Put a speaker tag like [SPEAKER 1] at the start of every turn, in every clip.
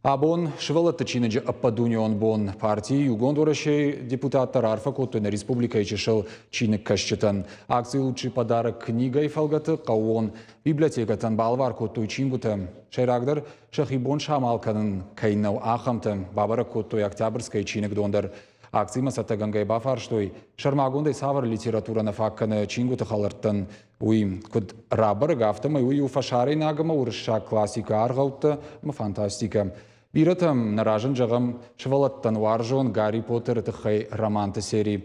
[SPEAKER 1] Абон сывӕллӕтты чиныджы ӕппӕтдунеон бон парти Иугонд Уӕрӕсейы депутаттӕ раарфӕ кодтой нӕ республикӕйы чысыл чиныгкӕсджытӕн. Акци «Лучший подарок книгой» фӕлгӕты хъӕууон библиотекӕтӕн балӕвар кодтой чингуытӕ. Сӕйрагдӕр, сӕхи бон самал кӕнын кӕй нӕу, ахӕмтӕ бабӕрӕг кодтой Октябрьскӕйы чиныгдон дӕр. Акцимӕ цӕттӕгӕнгӕй бафарстой, сӕрмагондӕй цавӕр литературӕ нӕ фаг кӕны чингуыты хӕлӕрттӕн, Уый куыд рабӕрӕг, афтӕмӕй уый у фӕсарӕйнаг ӕмӕ уырыссаг классикӕ, аргъӕуттӕ ӕмӕ фантастикӕ. Бирӕтӕм нӕ разынд, зӕгъӕм, сывӕллӕттӕн уарзон Гарри Поттеры тыххӕй романты сери.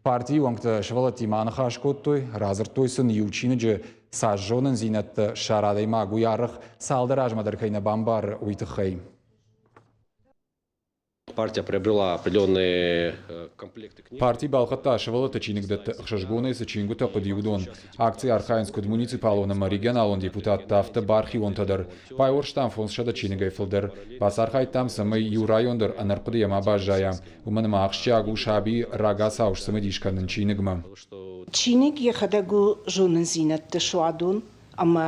[SPEAKER 1] Партийы уӕнгтӕ сывӕллӕттимӕ аныхас кодтой, радзырдтой сын иу чиныджы цас зонындзинӕдтӕ ссара адӕймаг, уый арӕх цалдӕр азмӕ дӕр кӕй нӕ бамбары, уый тыххӕй.
[SPEAKER 2] Партия приобрела определенные э, комплекты книг.
[SPEAKER 1] Парти балхӕдта сывӕллӕтты чиныгдӕтты ӕхсызгонӕй цы чингуытӕ хъуыди, уыдон. Акцийы архайынц куыд муниципалон ӕмӕ регионалон депутаттӕ, афтӕ бархионтӕ дӕр. Байуӕрстам 500 чиныгӕй фылдӕр. Бацархайдтам, цӕмӕй иу район дӕр ӕнӕрхъуыдыйӕ ма баззайа. Уымӕн ӕмӕ ахсджиаг у сабийы рагацау сцымыдис кӕнын чиныгмӕ.
[SPEAKER 3] Чиныг йӕхӕдӕг у зонындзинӕдты суадон ӕмӕ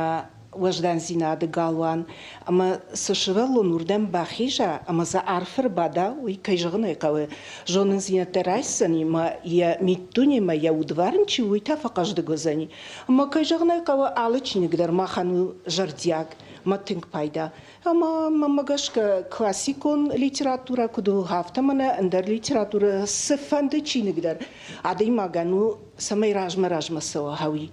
[SPEAKER 3] уӕздандзинады галуан, ӕмӕ цы сывӕллон уырдӕм бахиза ӕмӕ дзы арф ӕрбада, уый, кӕй зӕгъын ӕй хъӕуы, зонындзинӕдтӕ райсдзӕни ӕмӕ йӕ миддунемӕ йӕ удварн чи у, уый та фӕхъӕздыг уыдзӕни. Ӕмӕ, кӕй зӕгъын ӕй хъӕуы, алы чиныг дӕр махӕн у зӕрдиаг ӕмӕ тынг пайда. Ӕмӕ мӕнмӕ гӕсгӕ классикон литературӕ куыд у, афтӕ мӕнӕ ӕндӕр литературӕ цыфӕнды чиныг дӕр адӕймагӕн у, цӕмӕй размӕ-размӕ цӕуа, уый.